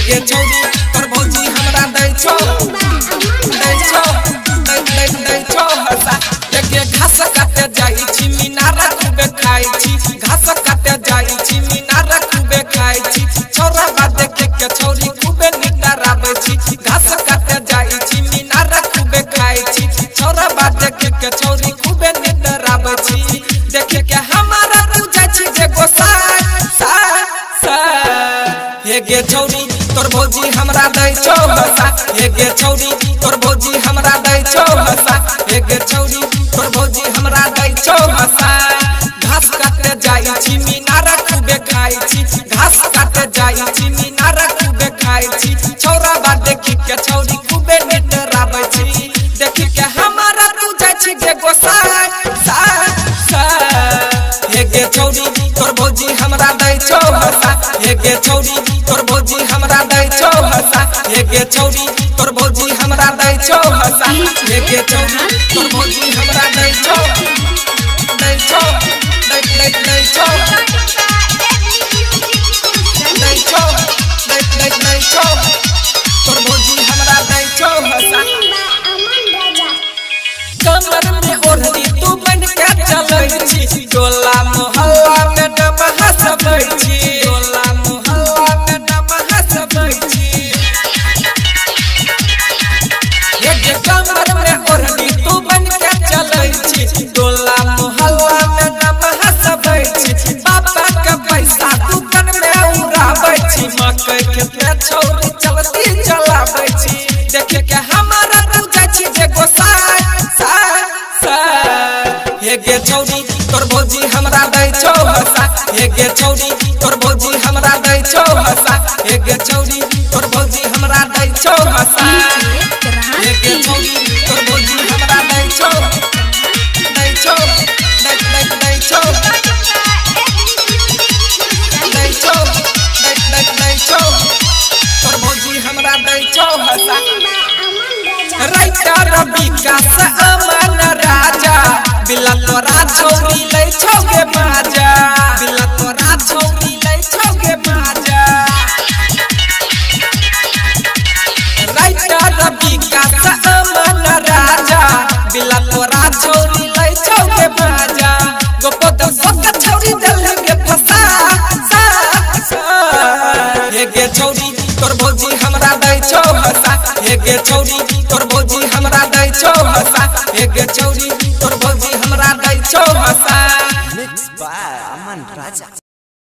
गे छौरी तोर भौजी हमरा दै छौ दै छौ दै दै दै छौ हसा। एगे घास काटे जाइ छी मीनारा खूबे खाइ छी, घास काटे जाइ छी मीनारा खूबे खाइ छी। छौरा बा देखे के छौरी खूबे नितराबै छी, घास काटे जाइ छी मीनारा खूबे खाइ छी। छौरा बा देखे के छौरी खूबे नितराबै छी, देखे के हमारा तू जाइ छी जे गोसाई सा सा। हे गे छौरी तोर भौजी हमरा दै छौ हसा, हे गे छौरी तोर भौजी हमरा दै छौ हसा, हे गे छौरी तोर भौजी हमरा दै छौ हसा। घास काटे जाइ छी मीनारा खूबे खाइ छी, घास काटे जाइ छी मीनारा खूबे खाइ छी। छौरा बा देखी के छौरी खूबे नितराबै छी, देखी के हमारा तू जाइ छी गे गोसाई सा सा। हे गे छौरी तोर भौजी हमरा दै छौ हसा, हे गे छौरी तोर भौजी हमरा दै छौ हसा, हे गे छौरी तोर भौजी हमरा दै छौ हसा, हे गे छौरी तोर भौजी हमरा दै छौ दै छौ दै दै दै छौ दै छौ दै दै दै छौ तोर भौजी हमरा दै छौ हसा। कमर में ओढ़नी तू बन के चलै छी, टोला मोहल्ला में नम हसबै छी, टोला मोहल्ला में नम हसबै छी। हे गे कमर में ओढ़नी तू बन के चलै छी, टोला मोहल्ला में नम हसबै छी। पापा के पैसा दुकान में उड़ाबै छी, मकई खेत में छौरी चलती चलाबै छी। देखे के हमारा तू जाइ छी जे गोसाई सा सा। हे गे छौरी तोर भौजी हमरा दै छौ हसा, हे गे छौरी तोर भौजी हमरा दै छौ हसा, हे गे छौरी तोर भौजी हमरा दै छौ हसा, हे गे छौरी तोर भौजी हमरा दै छौ दै छौ दै दै दै छौ दै छौ दै दै दै छौ तोर भौजी हमरा दै छौ हसा। राइटर विकास अमन राजा बिला तोरा छौरी लै छौ गे माजा, बिला तोरा छौरी लै छौ गे माजा। राइटर विकास अमन राजा बिला तोरा छौरी लै छौ गे माजा। गोपद सोक छौरी देल गे फसा सा सा। हे गे छौरी तोर भौजी हमरा दै छौ हसा, हे गे छौरी तोर भौजी हमरा दै छौ हसा, हे गे छौरी तोर भौजी हमरा दै छौ हसा।